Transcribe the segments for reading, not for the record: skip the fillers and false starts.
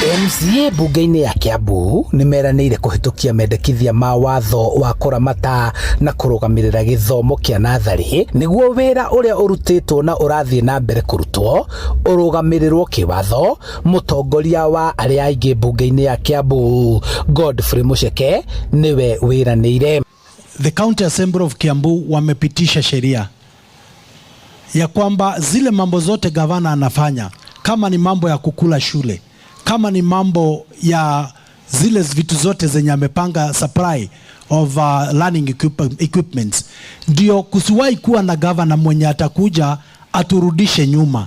MCA mbunge-inĩ ya Kiambu nĩ meranĩire kũhĩtũkia mendekithia ma watho wa kũramata na kũrũgamĩrĩra gĩthomo kĩa natharĩ nĩguo wĩra ũrĩa ũrutĩtwo na ũrathiĩ na mbere kũrutwo ũrũgamĩrĩrwo kĩwatho. Mũtongoria wa arĩa aingĩ mbunge-inĩ ya Kiambu, Godfrey Mucheke, nĩwe wĩranĩire. The County Assembly of Kiambu wamepitisha sheria ya kwamba zile mambo zote gavana anafanya, kama ni mambo ya kukula shule, kama ni mambo ya zile vitu zote zenye amepanga, supply of learning equipments, ndio kusiwahi kuwa na gavana mwenye atakuja aturudishe nyuma.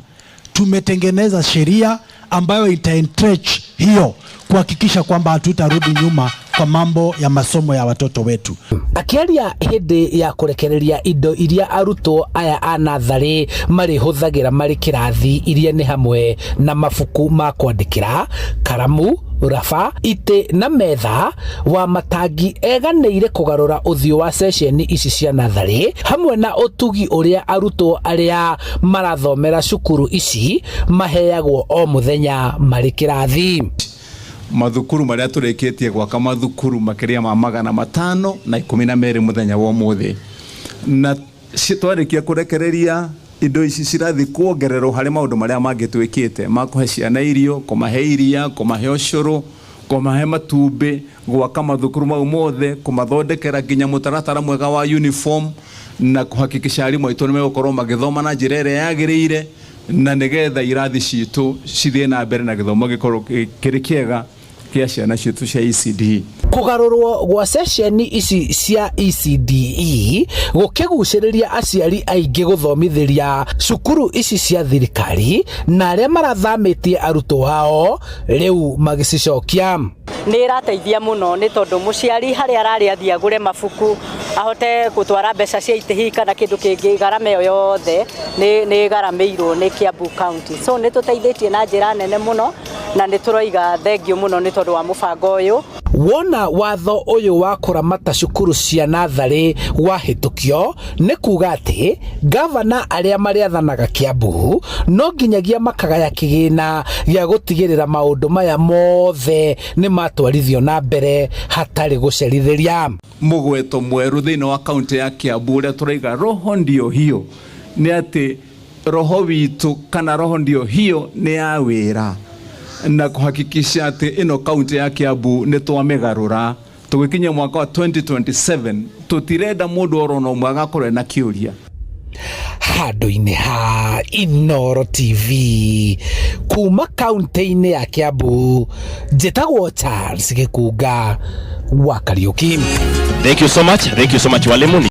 Tumetengeneza sheria ambayo ita entrench hiyo kuhakikisha kwamba hatutarudi nyuma kwa mambo ya masomo ya watoto wetu. Akĩaria hĩndĩ ya kũrekereria indo iria arutwo aya a natharĩ marĩhũthagĩra marĩ kĩrathi, iria nĩ hamwe na mabuku ma kwandĩkĩra, karamu, raba, itĩ na metha, wa Matangi eganĩire kũgarũra ũthiũ wa ceceni ici cia natharĩ hamwe na ũtugi ũrĩa arutwo arĩa marathomera cukuru ici maheagwo o mũthenya marĩ kĩrathi. Mathukuru marĩa tũrĩkĩtie gwaka, mathukuru makĩria ma 512 mũthenya wa ũmũthĩ, na twarĩkia kũrekereria indo ici cirathiĩ kuongererwo harĩ maũndũ marĩa mangĩ twĩkĩte ma kũhe ciana irio, kũmahe iria, kũmahe ũcũrũ, kũmahe matumbĩ, gwaka mathukuru mau mothe, kũmathondekera nginya mũtaratara mwega wa uniform na kũhakikisha arimũ aitũ nĩ megũkorwo magĩthoma na njĩra ĩrĩa yagĩrĩire, na nĩgetha irathi citũ cithiĩ na mbere na gĩthomo gĩkorwo kĩrĩ kĩega kĩa ciana citũ cia ECD. Kũgarũrwo gwa ceceni ici cia ECDE gũkĩgucĩrĩria aciari aingĩ gũthomithĩria cukuru ici cia thirikari, na arĩa marathamĩtie arutwo ao rĩu magĩcicokia. Nĩ ĩrateithia mũno, nĩ tondũ mũciari harĩa ararĩ athiĩ agũre mabuku, ahote gũtwara mbeca cia itĩhi kana kĩndũ kĩngĩ, garama ĩyo yothe nĩ ĩgaramĩirwo nĩ Kiambu County. So nĩ tũteithĩtie na njĩra nene mũno, na nĩ tũroiga thengiũ mũno nĩ tondũ wa mũbango ũyũ. Wona watho ũyũ wa kũramata cukuru cia natharĩ wahĩtũkio, nĩ kuga atĩ gavana arĩa marĩathanaga Kiambu no nginyagia makagaya kĩgĩna gĩa gũtigĩrĩra maũndũ maya mothe nĩ matwarithio na mbere hatarĩ gũcerithĩria. Mũgweto mwerũ thĩinĩ wa kaunti ya Kiambu ũrĩa tũraiga roho ndio hiyo, nĩ atĩ roho witũ kana roho ndio hiyo nĩ ya wĩra na kuhakikisha atĩ ĩno kaunti ya Kiambu nĩ twamĩgarũra tũgĩkinya mwaka wa 2027. Tũtirenda mũndũ oro na ũmwe agakorwo ena kĩũria. Handũ-inĩ ha Inoro TV kuma kaunti-inĩ ya Kiambu, njĩtagwo Charles Gĩkunga wa Kariũki. Thank you so much. Thank you so much, walimu.